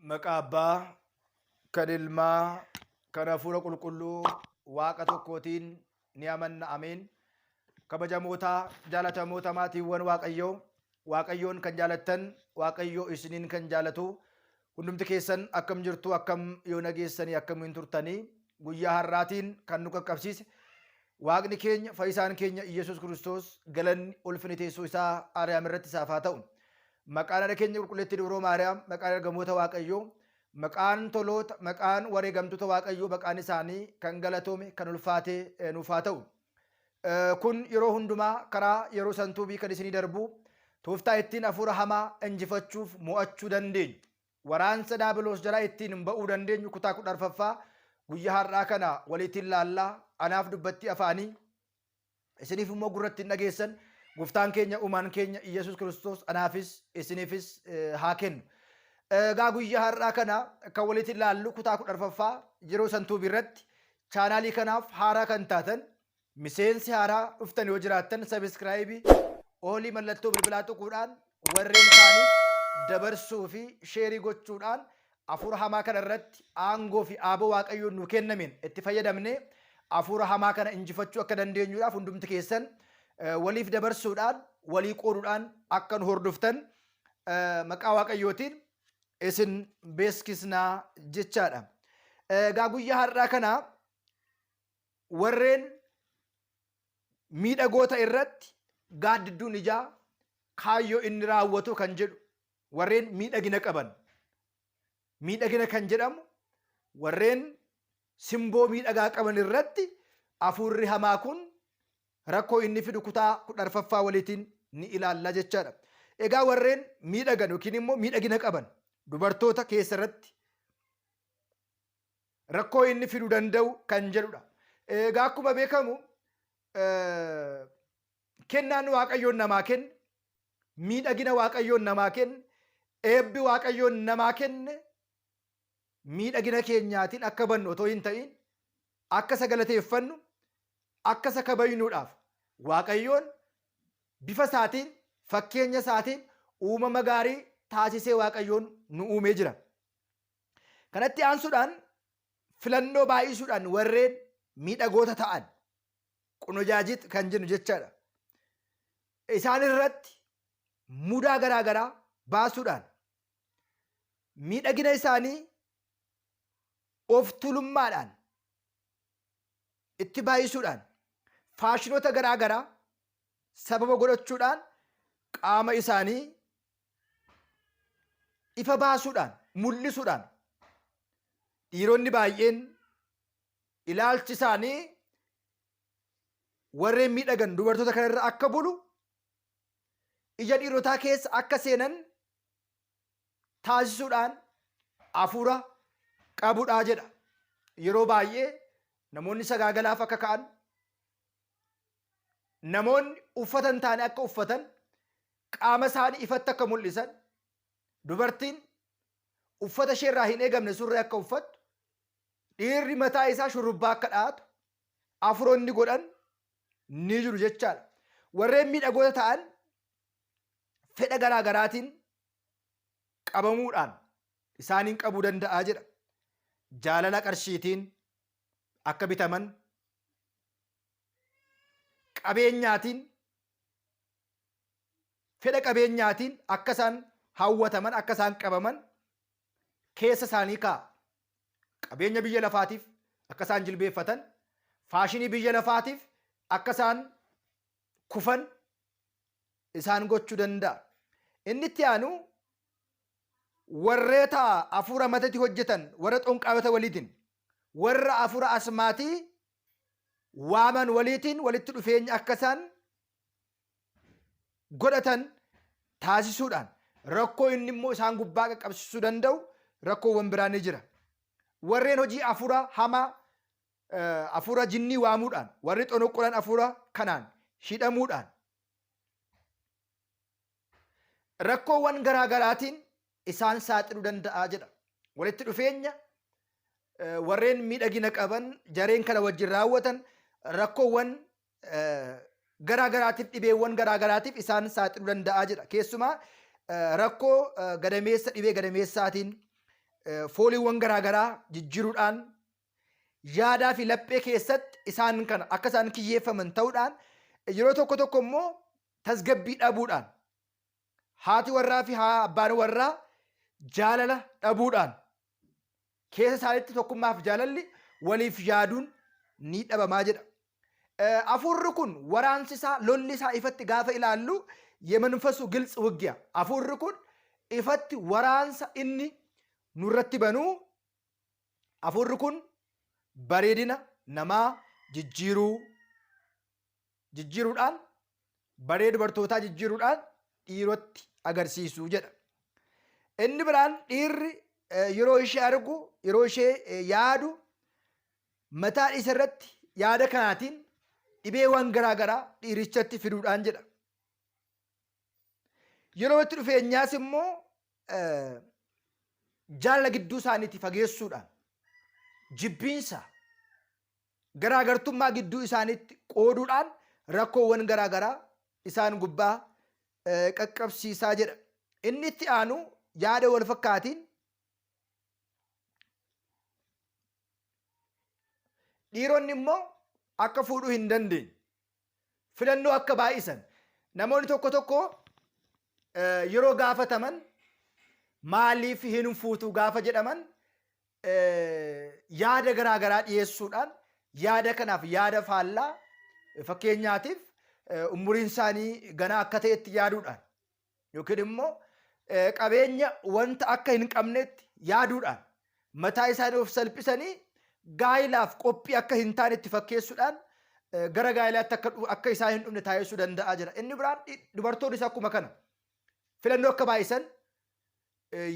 Maqaa Abbaa, kan Ilmaa, kan Hafuura Qulqulluu Waaqa tokkootiin ni amanna. Ameen. Kabajamoota, jaalatamoota maatiiwwan Waaqayyoo, Waaqayyoon kan jaalattan, Waaqayyoo isiniin kan jaalatu, hundumti keessan akkam jirtu, akkam yoo nageessanii, akkamiin turtanii, guyyaa har'aatiin kan nu qaqqabsiise Waaqni keenya, fayyisaan keenya Iyyasuus Kiristoos galanni ulfinni teessoo isaa Ariyaam irratti isaaf haa ta'u. Maqaan haadha keenya qulqulleettii Dubroo Maariyaam, maqaan ergamoota Waaqayyoo, maqaan toloota, maqaan wareegamtoota Waaqayyoo, maqaan isaanii kan galatoome, kan ulfaate nuuf haa ta'u. Kun yeroo hundumaa karaa yeroo santuubii kan isinii darbu tooftaa ittiin hafuura hamaa injifachuuf mo'achuu dandeenyu. Waraansa daabiloos jalaa ittiin ba'uu dandeenyu kutaa 14ffaa guyyaa har'aa kana waliitiin laallaa anaaf dubbattii afaanii isiniif immoo gurra ittiin dhageessan gooftaan keenya uumaan keenya Iyyasuus Kiristoos anaafis isiniifis haa kennu. Egaa guyyaa har'aa kana kan waliitiin laallu kutaa 14ffaa yeroo santuubii irratti chaanaalii kanaaf haaraa kan taatan Miseensi haaraa dhuftan yoo jiraattan sabiskiraayibii oolii mallattoo bilbilaa tuquudhaan warreen kaaniif dabarsuu fi sheerii gochuudhaan hafuura hamaa kana irratti aangoo fi aaboo Waaqayyoon nuu kennameen itti fayyadamnee hafuura hamaa kana injifachuu akka dandeenyuudhaaf hundumti keessan waliif dabarsuudhaan walii qooduudhaan akka nu hordoftan maqaa Waaqayyootiin isin beeskisnaa jechaadha. Egaa guyyaa har'aa kana warreen miidhagoota irratti gaaddidduun ijaa kaayyoo inni raawwatu kan jedhu warreen miidhagina qaban miidhagina kan jedhamu warreen simboo miidhagaa qaban irratti hafuurri hamaa kun rakkoo inni fidu kutaa 14ffaa waliitiin ni ilaalla jechaadha. Egaa warreen miidhagan yookiin immoo miidhagina qaban dubartoota keessa irratti rakkoo inni fiduu danda'u kan jedhudha. Egaa akkuma beekamu kennaan Waaqayyoon namaa kenne, miidhagina Waaqayyoon namaa kenne, eebbi Waaqayyoon namaa kenne miidhagina keenyaatiin akka bannu otoo hin ta'in akka isa galateeffannu, akka isa kabajnuudhaaf Waaqayyoon bifa isaatiin, fakkeenya isaatiin uumama gaarii taasisee Waaqayyoon nu uumee jira. Kanatti aansuudhaan filannoo baay'isuudhaan warreen miidhagoota ta'an qunojaajit kan jennu jechaadha. Isaan irratti mudaa garaa garaa baasuudhaan miidhagina isaanii of tuulummaadhaan itti baay'isuudhaan faashinoota garaa garaa sababa godhachuudhaan qaama isaanii ifa baasuudhaan mul'isuudhaan dhiironni baay'een ilaalchi isaanii warreen miidhagan dubartoota kanarra akka bulu ija dhiirotaa keessa akka seenan taasisuudhaan hafuura qabudhaa jedha. Yeroo baay'ee namoonni sagaagalaaf akka ka'an namoonni uffata hin taane akka uffatan qaama isaanii ifatti akka mul'isan dubartiin uffata ishee irraa hin eegamne surree akka uffattu dhiirri mataa isaa shurrubbaa akka dhahatu afuroonni godhan ni jiru jechaadha. Warreen miidhagoota ta'an fedha garaa garaatiin qabamuudhaan isaaniin qabuu danda'a jedha. Jaalala qarshiitiin akka bitaman qabeenyaatiin fedha qabeenyaatiin akka isaan hawwataman akka isaan qabaman keessa isaanii kaa'a. Qabeenya biyya lafaatiif akka isaan jilbeeffatan, faashinii biyya lafaatiif akka isaan kufan isaan gochuu danda'a. Inni itti aanu warreeta hafuura matati hojjetan warra xonqaayota waliitiin warra hafuura asmaatii waaman waliitiin walitti dhufeenya akka isaan godhatan taasisuudhaan rakkoo inni immoo isaan gubbaa qaqqabsiisuu danda'u rakkoowwan biraa ni jira. Warreen hojii hafuura hamaa hafuura jinnii waamuudhaan warri xonoqqolan hafuura kanaan hidhamuudhaan rakkoowwan garaa garaatiin isaan saaxiluu danda'a jedha. Walitti dhufeenya warreen miidhagina qaban jareen kana wajjin raawwatan rakkoowwan garaa garaatiif dhibeewwan garaa garaatiif isaan saaxiluu danda'a jedha. Keessumaa rakkoo gadameessa dhibee gadameessaatiin fooliiwwan garaagaraa jijjiiruudhaan yaadaa fi laphee keessatti isaan kana akka isaan kiyyeeffaman ta'uudhaan yeroo tokko tokko immoo tasgabbii dhabuudhaan haati warraa fi abbaan warraa jaalala dhabuudhaan keessa isaaniitti tokkummaaf jaalalli waliif yaaduun ni dhabamaa jedha. Afuurri kun waraansi isaa lolli isaa ifatti gaafa ilaallu yemanfasu gilts wuggiya. Afuurri kun ifatti waraansa inni nurratti banuu afuurri kun bareedina namaa jijjiiruu jijjiiruudhaan baree dubartootaa jijjiiruudhaan dhiirotti agarsiisuu jedha. Inni biraan dhiirri yeroo ishee argu yeroo ishee yaadu mataa isa irratti yaada kanaatiin dhibeewwan garaa garaa dhiirichatti fiduudhaan jedha. Yeroo itti dhufeenyaas immoo jaalala gidduu isaaniitti fageessuudhaan jibbiinsa garaagartummaa gidduu isaaniitti qooduudhaan rakkoowwan garaagaraa isaan gubbaa qaqqabsiisaa jedha. Inni itti aanu yaada wal fakkaatiin dhiironni immoo akka fuudhuu hin dandeenye filannoo akka baay'isan namoonni tokko tokko yeroo gaafataman maaliif hin fuutu gaafa jedhaman yaada garaa garaa dhiyeessuudhaan yaada kanaaf yaada faallaa fakkeenyaatiif umuriin isaanii ganaa akka ta'etti yaaduudhaan yookiin immoo qabeenya wanta akka hin qabnetti yaaduudhaan mataa isaanii of salphisanii gaa'ilaaf qophii akka hin taanetti fakkeessuudhaan gara gaa'ilaatti akka isaan hin dhufne taasisuu danda'a jira. Inni biraan dubartoonnis akkuma kana filannoo akka baay'isan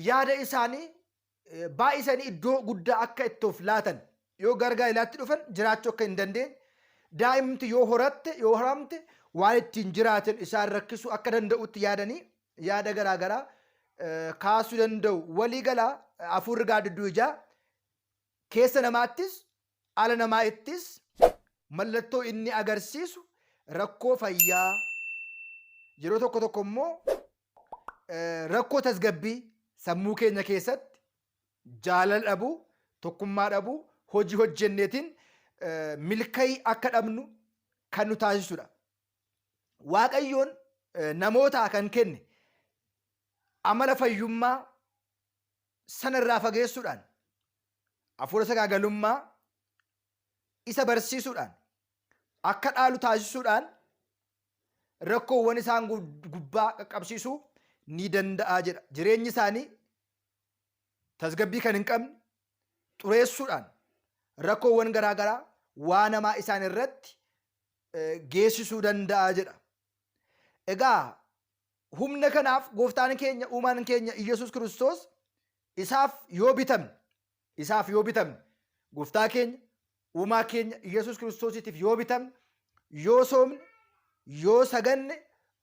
yaada isaanii baay'isanii iddoo guddaa akka itti of laatan yoo gara gaa'ilaatti dhufan jiraachuu akka hin dandeenye daa'imti yoo horatte yoo horamte waan ittiin jiraatan isaan rakkisuu akka danda'utti yaadanii yaada garaa garaa kaasuu danda'u. Walii galaa hafuurri gaaddidduu ijaa keessa namaattis ala namaattis mallattoo inni agarsiisu rakkoo fayyaa yeroo tokko tokko immoo rakkoo tasgabbii sammuu keenya keessatti jaalala dhabuu, tokkummaa dhabuu, hojii hojjenneetiin milka'ii akka dhabnu kan nu taasisudha. Waaqayyoon namootaa kan kenne amala fayyummaa sanarraa fageessuudhaan hafuura sagaagalummaa isa barsiisuudhaan akka dhaalu taasisuudhaan rakkoowwan isaan gubbaa qaqqabsiisuu ni danda'a jedha. Jireenyi isaanii tasgabbii kan hin qabne xureessuudhaan rakkoowwan garaa garaa waa namaa isaan irratti geessisuu danda'a jedha. Egaa humna kanaaf gooftaan keenya uumaan keenya Iyyasuus Kiristoos isaaf yoo bitamne isaaf yoo bitamne gooftaa keenya uumaa keenya Iyyasuus Kiristoosiitiif yoo bitamne yoo soomne yoo saganne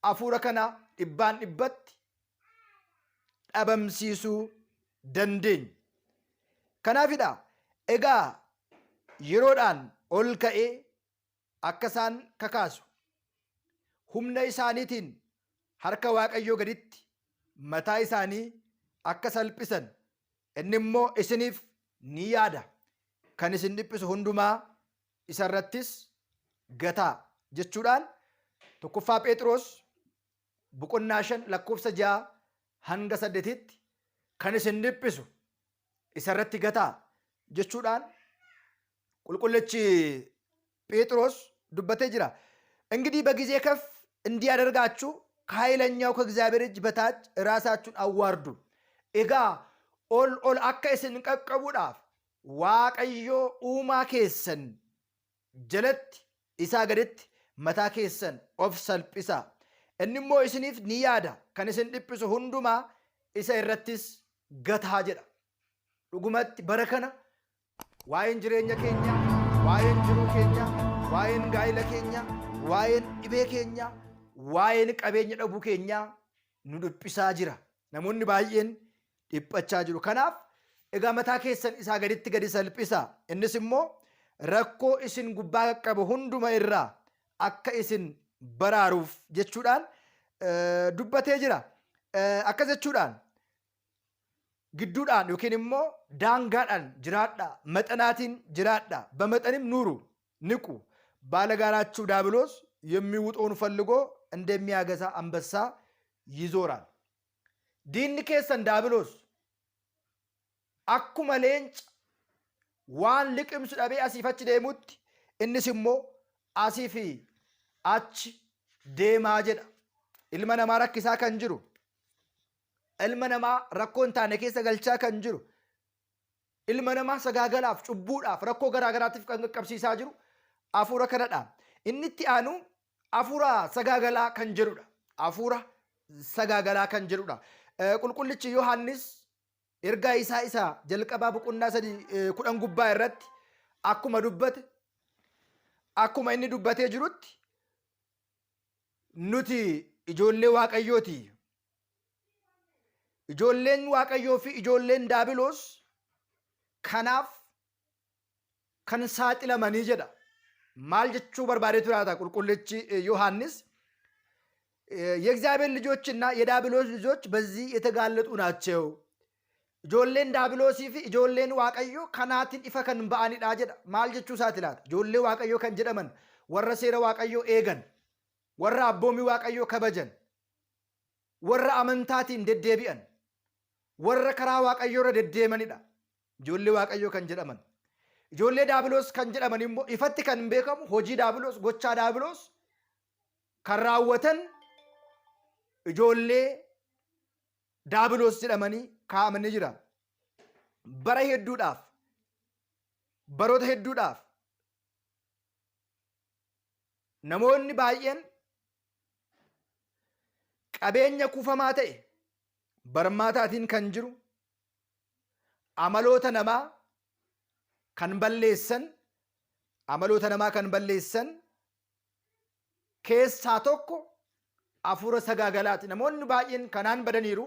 hafuura kana dhibbaan dhibbatti dhabamsiisuu dandeenya. Kanaafidha egaa yeroodhaan ol ka'ee akka isaan kakaasu humna isaaniitiin harka Waaqayyoo gaditti mataa isaanii akka salphisan inni immoo isiniif ni yaada kan isin dhiphisu hundumaa isa irrattis gataa jechuudhaan tokkoffaa Phexros boqonnaa 5 lakkoofsa 6 hanga 8tti kan isin dhiphisu isa irratti gataa jechuudhaan qulqullichi ጴጥሮስ dubbatee jira። እንግዲህ በጊዜ ከፍ እንዲያደርጋችሁ ከኃይለኛው ከእግዚአብሔር እጅ በታች ራሳችሁን አዋርዱ። Egaa ol ol akka isin qaqqabuudhaaf Waaqayyo uumaa keessan jalatti isaa gaditti mataa keessan of salphisaa. Inni immoo isiniif ni yaada kan isin dhiphisu hundumaa isa irrattis gataa jedha. Dhugumatti bara kana waa'een jireenya keenyaa, waa'een jiruu keenyaa, waa'een gaa'ila keenyaa, waa'een dhibee keenyaa, waa'een qabeenya dhabuu keenyaa nu dhiphisaa jira. Namoonni baay'een dhiphachaa jiru. Kanaaf egaa mataa keessan isaa gaditti gadi salphisaa. Innis immoo rakkoo isin gubbaa qaqqabu hunduma irraa akka isin baraaruuf jechuudhaan dubbatee jira. Akkas jechuudhaan Gidduudhaan yookiin immoo daangaadhaan jiraadhaa, maxanaatiin jiraadhaa, በመጠንም ኑሩ ንቁ። ባለጋራችሁ ዲያብሎስ የሚውጠውን ፈልጎ እንደሚያገሳ አንበሳ ይዞራል። Diinni keessan Daabiloos akkuma leenca waan liqimsu dhabee asiif achi deemutti innis immoo asii fi achi deemaa jedha. Ilma namaa rakkisaa kan jiru, ilma namaa rakkoo hin taane keessa galchaa kan jiru, ilma namaa sagaagalaaf, cubbuudhaaf, rakkoo garaa garaatiif kan qaqqabsiisaa jiru hafuura kanadha. Inni itti aanu hafuura sagaagalaa kan jedhudha. Hafuura sagaagalaa kan jedhudha. Qulqullichi Yohaannis ergaa isaa isa jalqabaa boqonnaa 3:10 gubbaa irratti akkuma dubbate, akkuma inni dubbatee jirutti, nuti ijoollee Waaqayyooti. Ijoolleen Waaqayyoo fi ijoolleen Daabiloos kanaaf kan saaxilamanii jedha. Maal jechuu barbaadee ture qulqullichi Yohaannis? የእግዚአብሔር ልጆችና የዳብሎስ ልጆች በዚህ የተጋለጡ ናቸው። Ijoolleen Daabiloosii fi ijoolleen Waaqayyoo kanaatiin ifa kan ba'anidha jedha. Maal jechuu isaati laata? Ijoollee Waaqayyoo kan jedhaman warra seera Waaqayyoo eegan, warra abboomii Waaqayyoo kabajan, warra amantaatiin deddeebi'an, warra karaa Waaqayyoo irra deddeemanidha. Ijoollee Waaqayyoo kan jedhaman. Ijoollee Daabiloos kan jedhaman immoo ifatti kan beekamu hojii Daabiloos, gochaa Daabiloos kan raawwatan ijoollee Daabiloos jedhamanii kaa'amanii jira. Bara hedduudhaaf, baroota hedduudhaaf namoonni baay'een qabeenya kuufamaa ta'e barmaataatiin kan jiru amaloota namaa kan balleessan, amaloota namaa kan balleessan keessaa tokko hafuura sagaagalaati. Namoonni baay'een kanaan badaniiru.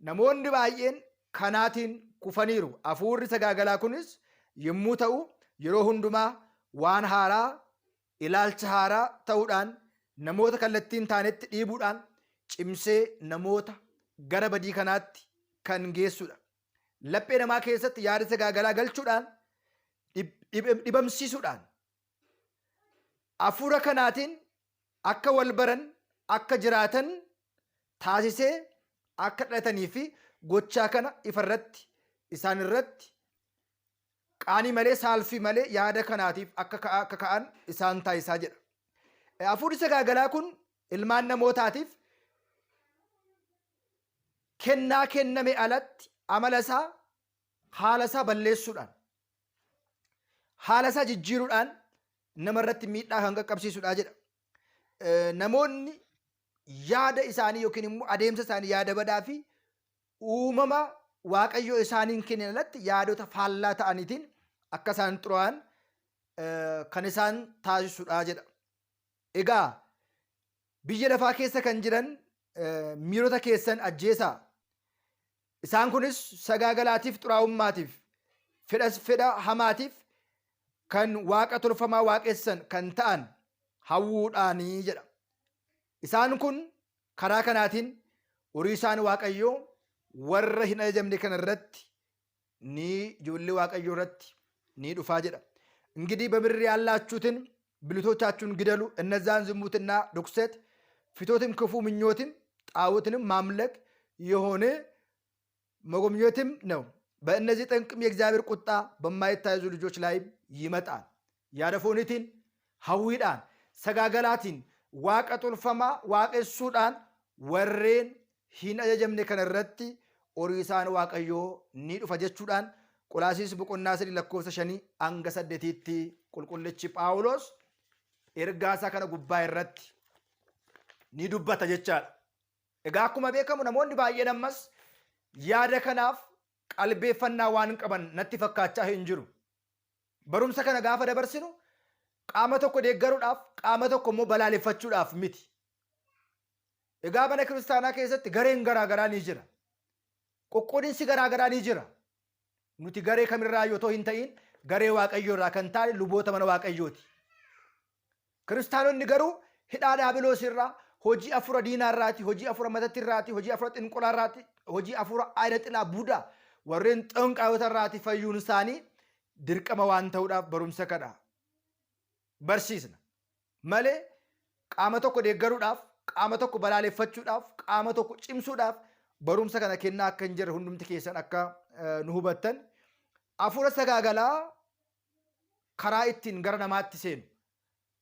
Namoonni baay'een kanaatiin kufaniiru. Hafuurri sagaagalaa kunis yommuu ta'u yeroo hundumaa waan haaraa, ilaalcha haaraa ta'uudhaan namoota kallattii hin taanetti dhiibuudhaan cimsee namoota gara badii kanaatti kan geessudha. Laphee namaa keessatti yaada sagaagalaa galchuudhaan, dhibamsiisuudhaan, hafuura kanaatiin akka wal baran, akka jiraatan taasisee akka dhalatanii fi gochaa kana ifarratti isaan irratti qaanii malee, saalfii malee yaada kanaatiif akka ka'an isaan taasisaa jedha. Hafuurri sagaagalaa kun ilmaan namootaatiif kennaa kenname alatti amala isaa, haala isaa balleessuudhaan, haala isaa jijjiiruudhaan nama irratti miidhaa kan qaqqabsiisudha jedha. Namoonni yaada isaanii yookiin immoo adeemsa isaanii yaada badaa fi uumama Waaqayyo isaaniin kennan alatti yaadota faallaa ta'aniitiin akka isaan xuraa'an kan isaan taasisudha jedha. Egaa biyya lafaa keessa kan jiran miirota keessan ajjeesaa. Isaan kunis sagaagalaatiif, xuraa'ummaatiif, fedha hamaatiif, kan waaqa tolfamaa waaqessan kan ta'an hawwuudhaanii jedha. Isaan kun karaa kanaatiin horii isaan Waaqayyoo warra hin ajajamne kana irratti ni ijoollee Waaqayyoo irratti ni dhufaa jedha. እንግዲህ በምድር ያላችሁትን ብልቶቻችሁን ግደሉ፣ እነዛን ዝሙትና ርኩሰት፣ ፍትወትም፣ ክፉ ምኞትም፣ ጣዖትንም ማምለክ የሆነ መጎምኘትም ነው። በእነዚህ ጠንቅም የእግዚአብሔር ቁጣ በማይታዘዙ ልጆች ላይ ይመጣል። Yaada fooniitiin, hawwiidhaan, sagaagalaatiin, waaqa tolfamaa waaqessuudhaan warreen hin ajajamne kana irratti horii isaan Waaqayyoo ni dhufa jechuudhaan Qolaasiis boqonnaa 3 lakkoofsa 5 hanga 8tti qulqullichi Phaawulos ergaa isaa kana gubbaa irratti ni dubbata jechaadha. Egaa akkuma beekamu namoonni baay'een ammas yaada kanaaf qalbeeffannaa waan qaban natti fakkaachaa hin jiru. Barumsa kana gaafa dabarsinu qaama tokko deeggaruudhaaf, qaama tokko immoo balaaleffachuudhaaf miti. Egaa mana kiristaanaa keessatti gareen garaa garaa ni jira. Qoqqoodinsi garaa garaa ni jira. Nuti garee kamirraa yoo hin ta'in garee Waaqayyoo irraa kan taane luboota mana Waaqayyooti. Kiristaanonni garuu hidhaa Daabiloos irraa, hojii afura diinaa irraati, hojii afura matatti irraati, hojii afura xinqolaa irraati, hojii afura ayina xilaa budaa, Warreen xonqaayota irraatii fayyuun isaanii dirqama waan ta'uudhaaf barumsa kana barsiisna. Malee qaama tokko deeggaruudhaaf, qaama tokko balaaleffachuudhaaf, qaama tokko cimsuudhaaf barumsa kana kennaa akka hin jirre hundumti keessan akka nu hubattan. Hafuura sagaagalaa karaa ittiin gara namaatti seenu.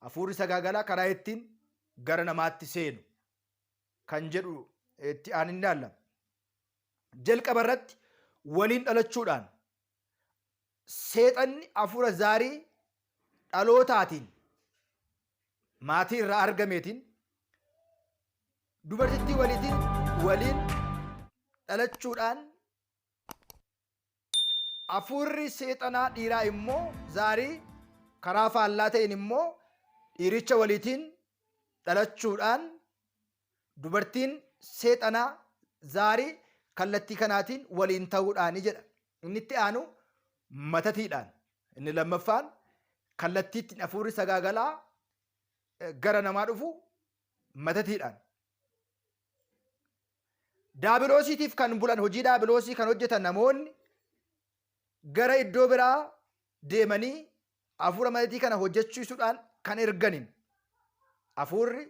Hafuurri sagaagalaa karaa ittiin gara namaatti seenu kan jedhu itti aanin ilaalla. Jalqaba irratti waliin dhalachuudhaan seexanni hafuura zaarii dhalootaatiin maatii irraa argameetiin dubartittii waliitiin waliin dhalachuudhaan hafuurri seexanaa dhiiraa immoo zaarii karaa faallaa ta'een immoo dhiiricha waliitiin dhalachuudhaan dubartiin seexanaa zaarii kallattii kanaatiin waliin ta'uudhaani jedha. Inni itti aanu matatiidhaan. Inni lammaffaan kallattii ittiin hafuurri sagaagalaa gara namaa dhufu matatiidhaan. Daabiloosiitiif kan bulan hojii daabiloosii kan hojjetan namoonni gara iddoo biraa deemanii hafuura matatii kana hojjechiisuudhaan kan erganiin hafuurri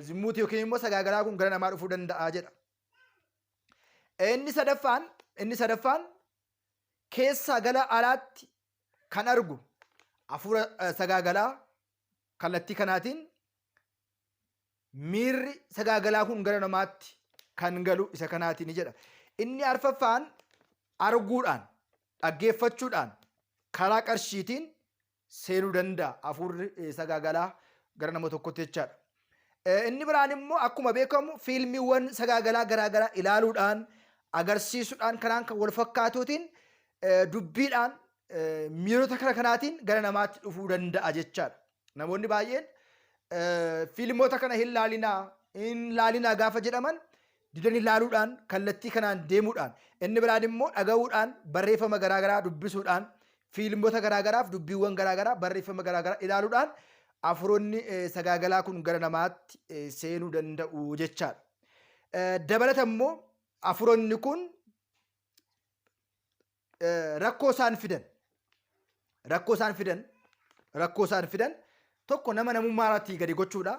zimmuutii yookiin immoo sagaagalaa kun gara namaa dhufuu danda'a jedha. Inni sadaffaan keessaa gara alaatti kan argu hafuura sagaagalaa kallattii kanaatiin miirri sagaagalaa kun gara namaatti kan galu isa kanaatiin jedha. Inni arfaffaan arguudhaan, dhaggeeffachuudhaan, karaa qarshiitiin seenuu danda'a hafuurri sagaagalaa gara nama tokkotti jechaadha. Inni biraan immoo akkuma beekamu fiilmiiwwan sagaagalaa garaagaraa ilaaluudhaan, agarsiisuudhaan, kanaan kan wal fakkaatuutiin, dubbiidhaan, miirota kana kanaatiin gara namaatti dhufuu danda'a jechaadha. Namoonni baay'een fiilmoota kana hin laalinaa hin laalinaa gaafa jedhaman didanii laaluudhaan kallattii kanaan deemuudhaan, inni biraan immoo dhaga'uudhaan, barreeffama garaagaraa dubbisuudhaan, fiilmota garaagaraaf dubbiiwwan garaagaraa, barreeffama garaagaraa ilaaluudhaan hafuuronni sagaagalaa kun gara namaatti seenuu danda'u jechaadha. Dabalata immoo hafuuronni kun rakkoo isaan fidan tokko nama namummaa irratti gadi gochuudha.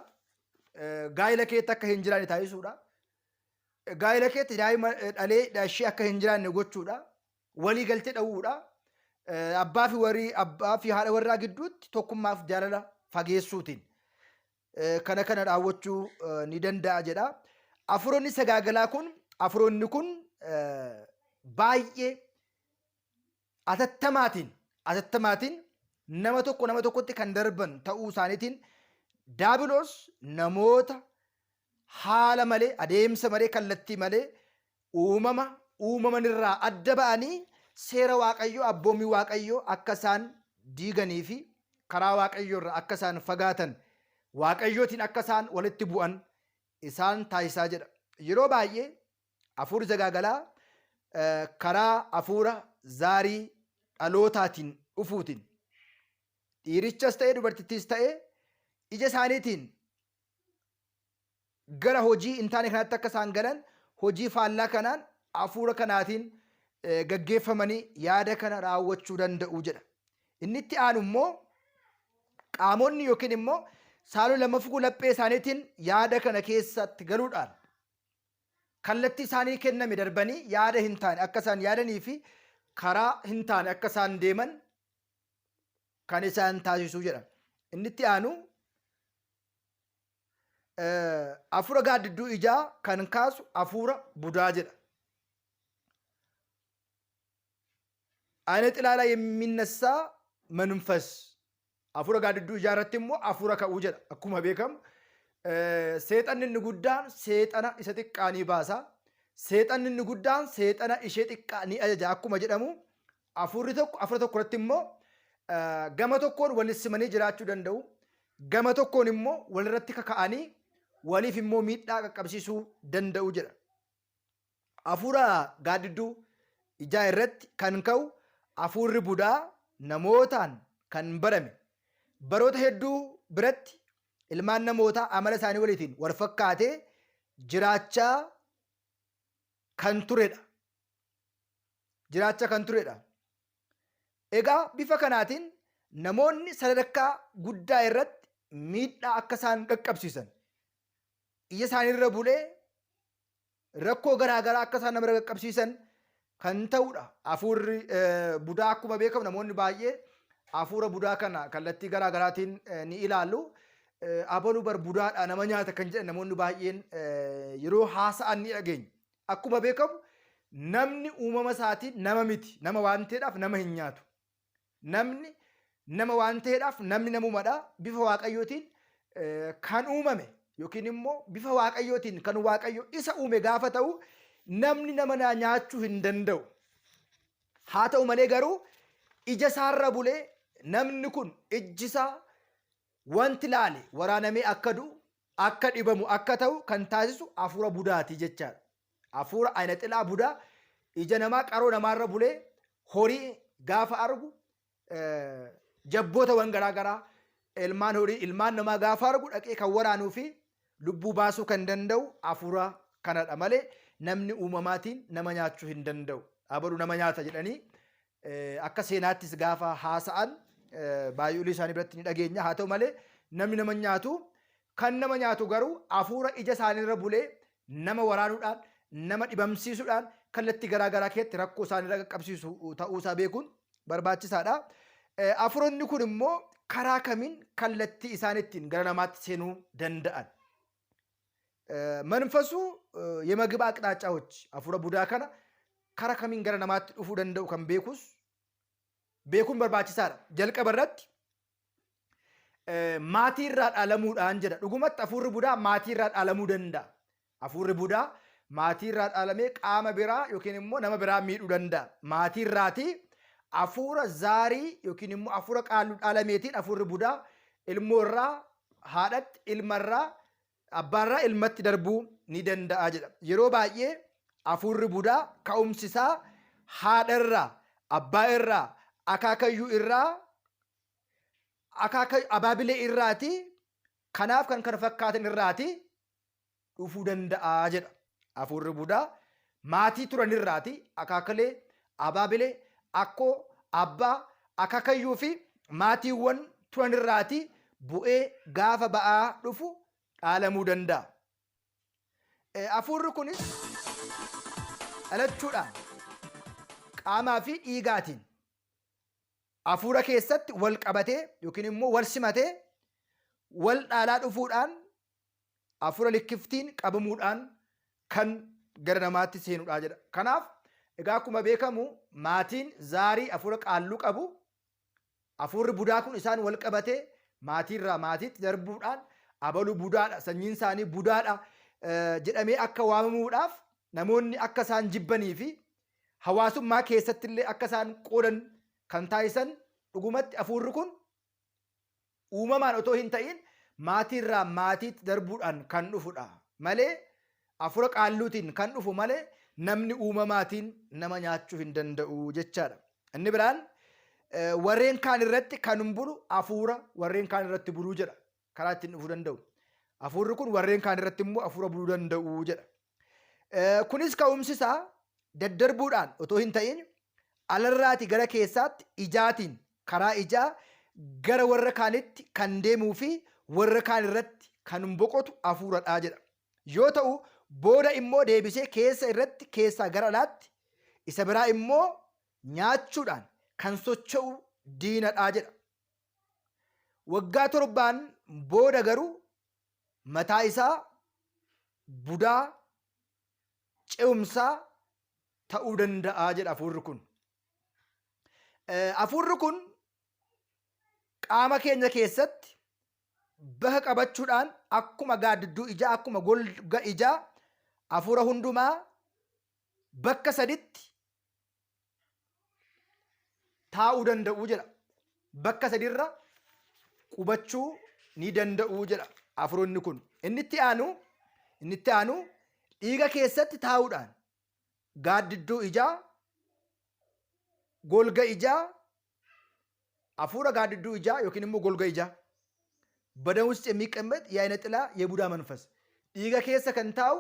Gaa'ila keetti akka hin jiraanne taasisuudha. Gaa'ila keetti daa'ima dhalee ishee akka hin jiraanne gochuudha. Walii galtee dhawuudha. Abbaa fi warii abbaa fi haadha warraa gidduutti tokkummaaf jaalala fageessuutiin kana kana raawwachuu ni danda'a jedha. Hafuuronni sagaagalaa kun, hafuuronni kun baay'ee atattamaatiin nama tokko nama tokkotti kan darban ta'uu isaaniitiin daabiloos namoota haala malee, adeemsa malee, kallattii malee uumama uumamanirraa adda ba'anii seera Waaqayyoo, abboommii Waaqayyoo akka isaan diiganii fi karaa Waaqayyoo irraa akka isaan fagaatan, Waaqayyootiin akka isaan walitti bu'an isaan taasisaa jedha. Yeroo baay'ee hafuurri sagaagalaa karaa hafuura zaarii dhalootaatiin dhufuutiin dhiirichas ta'e dubartittiis ta'e ija isaaniitiin gara hojii hin taane kanatti akka isaan galan, hojii faallaa kanaan hafuura kanaatiin gaggeeffamanii yaada kana raawwachuu danda'u jedha. Inni itti aanu immoo qaamonni yookiin immoo saalonni lammaffuu laphee isaaniitiin yaada kana keessatti galuudhaan kallattii isaanii kenname darbanii yaada hin taane akka isaan yaadanii fi karaa hin taane akka isaan deeman kan isaan taasisuu jedha. Inni itti aanu hafuura gaaddidduu ijaa kan kaasu hafuura budaa jedha. አይነ ጥላ ላይ የሚነሳ መንፈስ hafuura gaaddidduu ijaa irratti immoo hafuura ka'uu jedha. Akkuma beekamu seexanni inni guddaan seexana isa xiqqaa ni baasa. Seexanni inni guddaan seexana ishee xiqqaa ni ajaja akkuma jedhamu, hafuurri tokko hafuura tokko irratti immoo gama tokkoon walitti simanii jiraachuu danda'u. Gama tokkoon immoo walirratti kaka'anii waliif immoo miidhaa qaqqabsiisuu danda'u jedha. Hafuura gaaddidduu ijaa irratti kan ka'u hafuurri budaa namootaan kan barame baroota hedduu biratti ilmaan namootaa amala isaanii waliitiin wal fakkaatee jiraachaa kan turedha. jiraachaa kan turedha. Egaa bifa kanaatiin namoonni sadarkaa guddaa irratti miidhaa akka isaan qaqqabsiisan ija isaaniirra bulee rakkoo garaa garaa akka isaan namarra qaqqabsiisan kan ta'udha. Hafuurri budaa akkuma beekamu namoonni baay'ee hafuura budaa kana kallattii garaa garaatiin ni ilaalu. Abalu bar budaadha nama nyaata kan jedhan namoonni baay'een yeroo haasa'an ni dhageenya. Akkuma beekamu namni uumama isaatiin nama miti. Nama waan ta'eedhaaf nama hin nyaatu. Namni nama waan ta'eedhaaf namni namumadha. Bifa Waaqayyootiin kan uumame yookiin immoo bifa Waaqayyootiin kan Waaqayyo isa uume gaafa ta'u namni nama nyaachuu hin danda'u. Haa ta'u malee garuu ija isaarra bulee namni kun ijji isaa wanti laale waraanamee akka du'u akka dhibamu akka ta'u kan taasisu hafuura budaati jechaadha. Hafuura ayina xilaa budaa ija namaa qaroo namaarra bulee horii gaafa argu jabbootawwan garaa garaa ilmaan horii ilmaan namaa gaafa argu dhaqee kan waraanuu fi lubbuu baasuu kan danda'u hafuura kanadha malee namni uumamaatiin nama nyaachuu hin danda'u. Abalu nama nyaata jedhanii akka seenaattis gaafa haasa'an baay'oolii isaanii biratti ni dhageenya. Haa ta'u malee namni nama nyaatu kan nama nyaatu garuu hafuura ija isaaniirra bulee nama waraanuudhaan nama dhibamsiisuudhaan kallattii garaa garaa keessatti rakkoo isaaniirra qaqqabsiisu ta'uusaa beekuun barbaachisaadha. Hafuuronni kun immoo karaa kamiin kallattii isaan ittiin gara namaatti seenuu danda'an? መንፈሱ የምግብ አቅጣጫዎች hafuura budaa kana kara kamiin gara namaatti dhufuu danda'u kan beekus beekuun barbaachisaadha. Jalqaba irratti maatii irraa dhalamuudhaan jedha. Dhugumatti hafuurri budaa maatii irraa dhalamuu danda'a. Hafuurri budaa maatii irraa dhalamee qaama biraa yookiin immoo nama biraa miidhuu danda'a. Maatii irraatii hafuura zaarii yookiin immoo hafuura qaalluu dhalameetiin hafuurri budaa ilmoo irraa haadhatti ilma irraa abbaarraa ilmatti darbuu ni danda'a jedha. Yeroo baay'ee hafuurri budaa ka'umsi isaa haadha irraa, abbaa irraa, akaakayyuu irraa, abaabilee irraati kanaaf kan kana fakkaatan irraati dhufuu danda'a jedha. Hafuurri budaa maatii turan irraati akaakalee, abaabilee, akkoo, abbaa, akaakayyuu fi maatiiwwan turan irraati bu'ee gaafa ba'aa dhufu dhaalamuu danda'a. Hafuurri kunis dhalachuudhaan qaamaa fi dhiigaatiin hafuura keessatti wal qabatee yookiin immoo wal simatee wal dhaalaa dhufuudhaan hafuura likkiftiin qabamuudhaan kan gara namaatti seenudha jedha. Kanaaf egaa akkuma beekamu maatiin zaarii hafuura qaalluu qabu hafuurri budaa kun isaan wal qabatee maatiirraa maatiitti darbuudhaan abalu budaadha sanyiin isaanii budaadha jedhamee akka waamamuudhaaf namoonni akka isaan jibbanii fi hawaasummaa keessatti illee akka isaan qoodan kan taasisan dhugumatti hafuurri kun uumamaan otoo hin ta'in maatiirraa maatiitti darbuudhaan kan dhufudha malee hafuura qaalluutiin kan dhufu malee namni uumamaatiin nama nyaachuu hin danda'u jechaadha. Inni biraan warreen kaan irratti kan bulu hafuura warreen kaan irratti buluu jedha. Karaa ittiin dhufuu danda'u. Hafuurri kun warreen kaan irratti immoo hafuura buluu danda'u jedha. Kunis ka'umsi isaa daddarbuudhaan otoo hin ta'in alarraati gara keessaatti ijaatiin karaa ijaa gara warra kaanitti kan deemuu fi warra kaan irratti kan boqotu hafuuradha jedha. Yoo ta'u booda immoo deebisee keessa irratti keessaa gara alaatti isa biraa immoo nyaachuudhaan kan socho'u diinadha jedha. Waggaa 7n booda garuu mataa isaa budaa ce'umsaa ta'uu danda'a jedha hafuurri kun. Hafuurri kun qaama keenya keessatti bakka qabachuudhaan akkuma gaaddidduu ijaa akkuma golga ijaa hafuura hundumaa bakka saditti taa'uu danda'u jedha. Bakka sadirra qubachuu ni danda'u jedha hafuuronni kun. Inni itti aanu inni itti aanu dhiiga keessatti taa'uudhaan gaaddidduu ijaa, golga ijaa, hafuura gaaddidduu ijaa yookiin immoo golga ijaa በደም ውስጥ የሚቀመጥ የአይነ ጥላ የቡዳ መንፈስ dhiiga keessa kan taa'u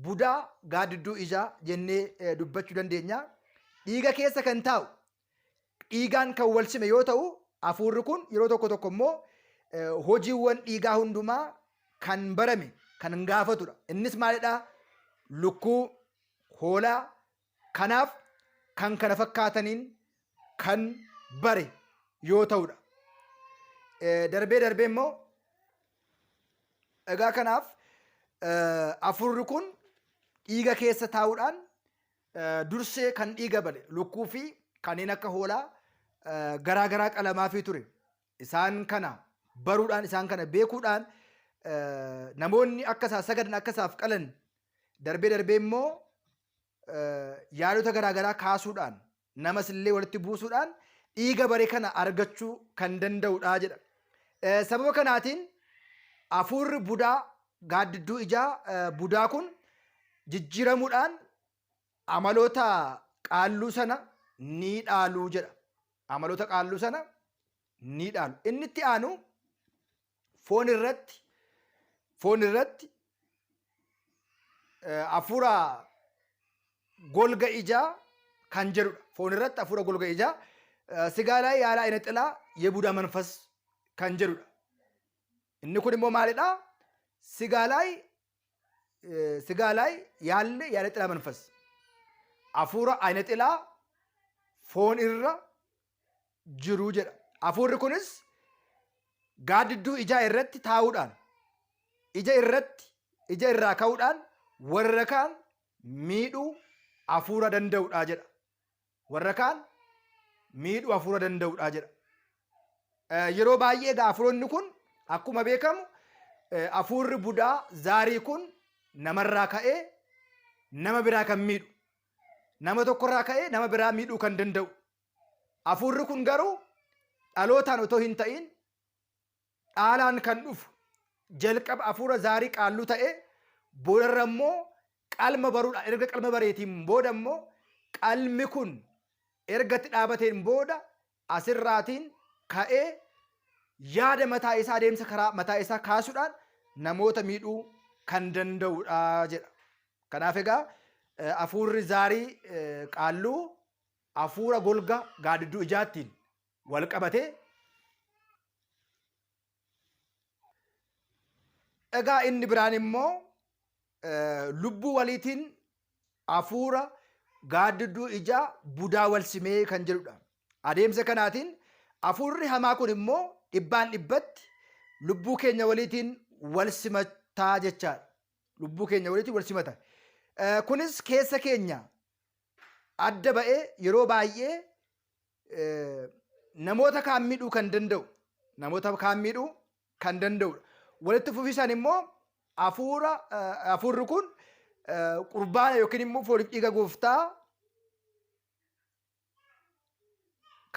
Budaa gaaddidduu ijaa jennee dubbachuu dandeenya. Dhiiga keessa kan taa'u dhiigaan kan wal sime yoo ta'u hafuurri kun yeroo tokko tokko immoo hojiiwwan dhiigaa hundumaa kan barame kan gaafatudha. Innis maalidhaa? Lukkuu, hoolaa, kanaaf kan kana fakkaataniin kan bare yoo ta'udha. Darbee darbee immoo egaa kanaaf hafuurri kun dhiiga keessa taa'uudhaan dursee kan dhiiga bale lukkuu fi kanneen akka hoolaa garaa garaa qalamaafii ture. Isaan kana baruudhaan isaan kana beekuudhaan namoonni akka isaa sagadan akka isaaf qalan darbee darbee immoo yaadota garaa garaa kaasuudhaan namas illee walitti buusuudhaan dhiiga bare kana argachuu kan danda'udha jedha. Sababa kanaatiin hafuurri budaa gaaddidduu ijaa budaa kun jijjiiramuudhaan amaloota qaalluu sana ni dhaalu jedha. Amaloota qaalluu sana ni dhaalu. Inni itti aanu foon irratti hafuura golga ijaa kan jedhudha. Foon irratti hafuura golga ijaa ስጋ ላይ ያለ አይነ ጥላ የቡዳ መንፈስ kan jedhudha. Inni kun immoo maalidha? ስጋ ላይ ያለ የአይነ ጥላ መንፈስ hafuura አይነ ጥላ foon irra jiru jedha. Hafuurri kunis gaaddidduu ijaa irratti taa'uudhaan ija irratti ija irraa ka'uudhaan warra kaan miidhuu hafuura danda'udha jedha. Warra kaan miidhuu hafuura danda'udha jedha. Yeroo baay'ee egaa hafuuronni kun akkuma beekamu hafuurri budaa zaarii kun namarraa ka'ee nama biraa kan miidhu nama tokkorraa ka'ee nama biraa miidhuu kan danda'u. Hafuurri kun garuu dhalootaan otoo hin ta'in dhaalaan kan dhufu jalqaba hafuura zaarii qaalluu ta'ee boodarra immoo qalma baruudha erga qalma bareetiin booda immoo qalmi kun erga itti dhaabateen booda asirraatiin ka'ee yaada mataa isaa adeemsa karaa mataa isaa kaasuudhaan namoota miidhuu kan danda'udha jedha. Kanaaf egaa hafuurri zaarii qaalluu hafuura golga gaaddidduu ijaattiin wal qabatee egaa inni biraan immoo lubbuu waliitiin hafuura gaaddidduu ijaa budaa wal simee kan jedhudha. Adeemsa kanaatiin hafuurri hamaa kun immoo dhibbaan dhibbatti lubbuu keenya waliitiin wal simataa jechaadha. Lubbuu keenya waliitiin wal simata. Kunis keessa keenya adda ba'ee yeroo baay'ee namoota kaan miidhuu kan danda'u namoota kaan miidhuu kan danda'udha. Walitti fufiisaan immoo hafuurri kun qurbaana yookiin immoo fooniif dhiiga gooftaa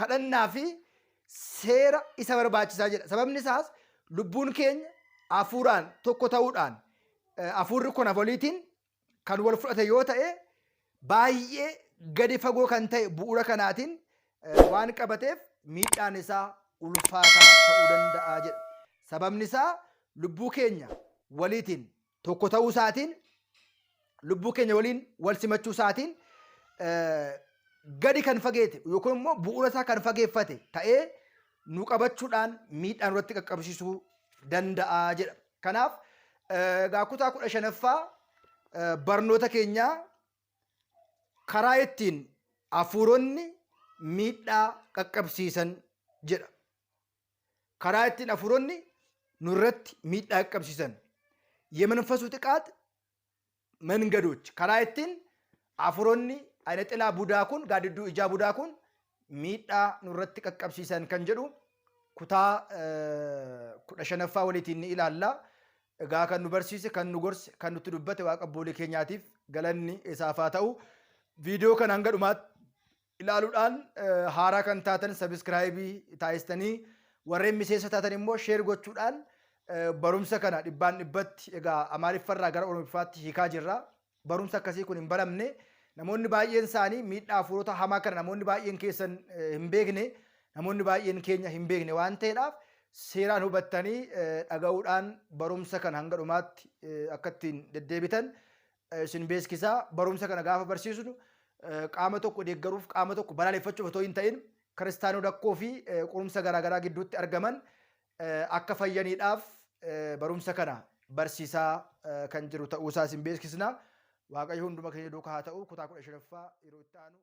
kadhannaa fi seera isa barbaachisaa jedha. Sababni isaas lubbuun keenya hafuuraan tokko ta'uudhaan hafuurri kun waliitiin kan wal fudhate yoo ta'e baay'ee gadi fagoo kan ta'e bu'uura kanaatiin waan qabateef miidhaan isaa ulfaataa ta'uu danda'a jedha. Sababni isaa lubbuu keenya waliitiin tokko ta'uu isaatiin lubbuu keenya waliin wal simachuu isaatiin gadi kan fageete yookiin immoo bu'uura isaa kan fageeffate ta'ee nu qabachuudhaan miidhaan irratti qaqqabsiisuu danda'a jedha. Kanaaf egaa kutaa 15ffaa barnoota keenyaa karaa ittiin hafuuronni miidhaa qaqqabsiisan jedha. Karaa ittiin hafuuronni nurratti miidhaa qaqqabsiisan. የመንፈሱ ጥቃት መንገዶች karaa ittiin hafuuronni አይነ ጥላ budaa kun gaaddidduu ijaa budaa kun miidhaa nurratti qaqqabsiisan kan jedhu kutaa 15ffaa waliitiin ni ilaalla. Egaa kan nu barsiise, kan nu gorse, kan nutti dubbate Waaqa abboolee keenyaatiif galanni isaaf haa ta'u. Viidiyoo kana hanga dhumaatti ilaaluudhaan haaraa kan taatan subscribe taasistanii warreen miseensa taatan immoo share gochuudhaan barumsa kana dhibbaan dhibbatti egaa Amaariffarraa gara Oromiffaatti hiikaa jirra. Barumsa akkasii kun hin baramne namoonni baay'een isaanii miidhaa hafuurota hamaa kana namoonni baay'een keessan hin beekne namoonni baay'een keenya hin beekne waan ta'eedhaaf seeraan hubattanii dhaga'uudhaan barumsa kana hanga dhumaatti akka ittiin deddeebitan isin beeksisaa. Barumsa kana gaafa barsiisnu qaama tokko deeggaruuf, qaama tokko balaaleffachuuf otoo hin ta'in, kiristaanota rakkoo fi qorumsa garaagaraa gidduutti argaman akka fayyaniidhaaf barumsa kana barsiisaa kan jiru ta'uusaa isin beeksisna. Waaqayyo hunduma keenya duukaa haa ta'u. Kutaa 15ffaa yeroo itti aanu.